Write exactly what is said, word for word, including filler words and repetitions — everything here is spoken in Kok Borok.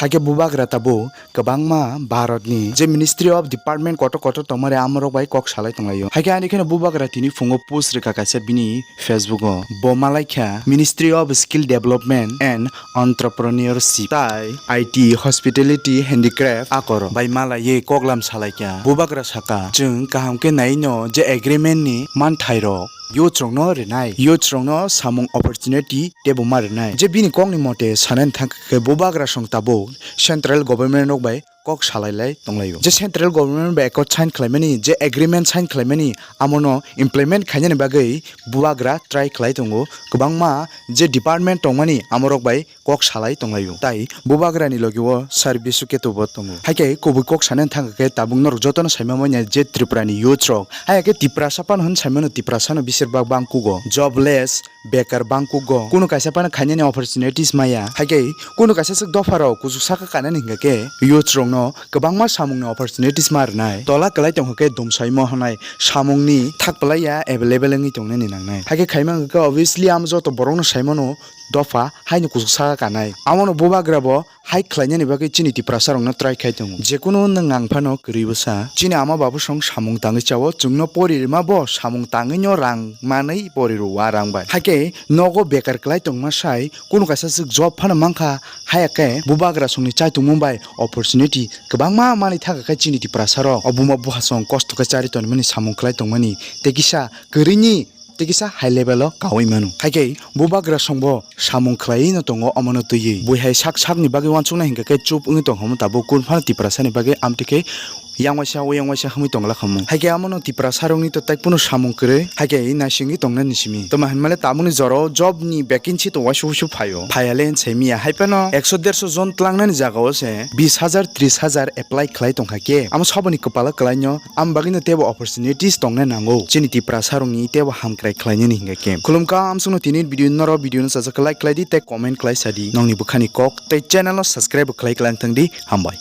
Hakhe bubagra tabuk kwbangma Bharatni je Ministry of Department kotor kotor tongmani amorok bai kok salai tonglaio. Hakhe ani kheno bubagra tini phungo post rwkha kaisa bini Facebook o. Bo malaikha Ministry of Skill Development and Entrepreneurship tai I T, Hospitality, Handicraft akorok bai malaiwi koklam salaikha. Bubagra saka, chwng kaham khe naino je agreement ni manthairok youth rokno rwnai, youth rokno samung opportunity teibo ma rwnai. Je bini kokni mote sanani thangkha khe bubagra song tabuk central government rok bai kok salai lai tonglaio. Je central government bai accord sign khlaimani, je agreement sign khlaimani, amono implement khainani bagwi bubagra try khlai tongo. Kwbangma je department tongmani amorok bai kok salai tonglaio. Tai bubagrani logi o Sir Bisu Ketu bo tongo. Hakhe kubui kok sanani thangkha khe tabuk norok jotono saima manya je Tripura ni youth rok. Haya khe Tiprasa phano hwn saimano Tiprasa no bisir bak bang kugo. Jobless, bekar bangkuk go. Kunu kaisa phano khainani opportunities maya. Hakhe kunu kaisa swk dopha rok kuchuk saka kanani hingka khe youth rokno kwbangma samungni opportunities ma rwnai. Tola kwlai tongkha khe dumsai mo hwnai samungni thak plai ya available wngwi tongnani nangnai. Hakhe khaima hingka khe obviously amo joto borokno saimano dopha haino kuchuk saka kanai. Amono bubagra bo hai khlainani bagwi chini Tiprasa rokno try khai tongo. Jekunu nwng ang phano kwrwi bwsa, chini ama babu song samung tangwi chao, chwngno pori rwma bo samung tangwi no rang manwi pori rwo a rang bai. Hakhe nogo bekar kwlai tongma sai, kunu kaisa swk job phano mankha, haya khe bubagra songni chaitongmung bai opportunity kwbangma manwi thangkha khe chini Tiprasa rok. O buma buha song kosto khe chari tonmani samung khlai tongmani tei kisa kwrwini tei kisa high level o kaui mano. Hakhe bubagra songbo samung khlaiwi no tongo omono twiwi. Buihai sak sakni bagwi uansukna hinkha khe chup wngwi tongkha omo tabuk kunu phano Tiprasani bagwi amtwi khe yang waisa o yang waisa hwnwi tongla khamu. Hakhe amono Tiprasa rokni to tai kunu samung kwrwi. Hakhe naisingwi tongnani simi. Tamo hinmale tabukni jorao job ni vacancy to waisa waisa phaio. Phaiya le hinwi saimiya. Hai phano ekso derso jon tlangnani jagao se bis hajar tris hajar apply khlai tongkha khe. Amo saboni kwpalo kwlaino Am bagwino teibo opportunities tongna nango. Chini Tiprasa rokni teibo hamkrai khlainani hingka khe. Khulumkha amsukno tini video norok video no sajak like khlai di tei comment khlai sa di. Nongni bwkhani kok tei channel no subscribe khlai klang thang di. Hambai.